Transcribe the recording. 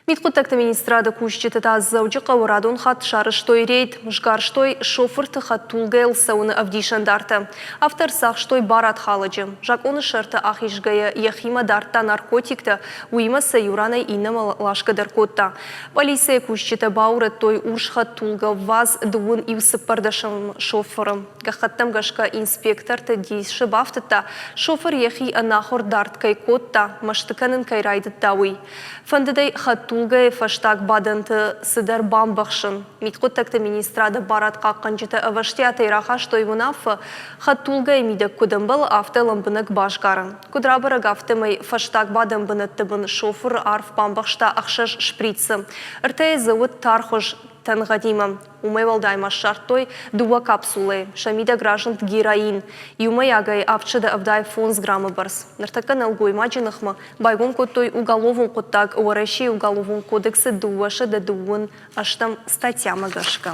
Мидхъуыддӕгты министрады кусджытӕ та Дзӕуджыхъӕуы радон хатт сарӕзтой рейд, сгӕрстой шофырты хӕдтулгӕйыл цӕуыны ӕвдисӕндартӕ. Афтӕ ӕрцахстой барадхалӕджы. Закъоны сӕрты ахизгӕйӕ йӕхимӕ дардта наркотиктӕ, уыимӕ сӕ иу ранӕй иннӕмӕ ласгӕ дӕр кодта. Пъӕлицӕйы кусджытӕ баурӕдтой урс хӕдтулгӕ ВАЗ дыууын иу цыппӕрдӕсӕм шофыры. Гӕххӕттӕм гӕсгӕ инспекторты дисы бафтыдта, шофыр йӕхи ӕнахуыр дард кӕй кодта, мӕсты кӕнын кӕй райдыдта, уый. Фӕндыд ӕй хӕдтулгӕйы фӕстаг бадӕнты цыдӕр бамбӕхсын. Мидхъуыддӕгты министрады барадхъахъхъӕнджытӕ ӕвӕстиатӕй рахастой уынаффӕ, хӕдтулгӕйы мидӕг куыд ӕмбӕлы, афтӕ лӕмбынӕг басгарын. Куыд рабӕрӕг, афтӕмӕй фӕстаг бадӕн бынӕтты бын шофыр арф бамбӕхста ӕхсӕз шприцы. Ӕртӕйы дзы уыд тархуыз тӕнгъӕдимӕ. Уымӕй уӕлдай ма ссардтой дыууӕ капсулӕйы, сӕ мидӕг разынд героин, иумӕйагӕй 775 граммы бӕрц. Ныртӕккӕ нӕлгоймаджы ныхмӕ байгом кодтой уголовон хъуыддаг Уӕрӕсейы Уголовон кодексы 228 статьямӕ гӕсгӕ.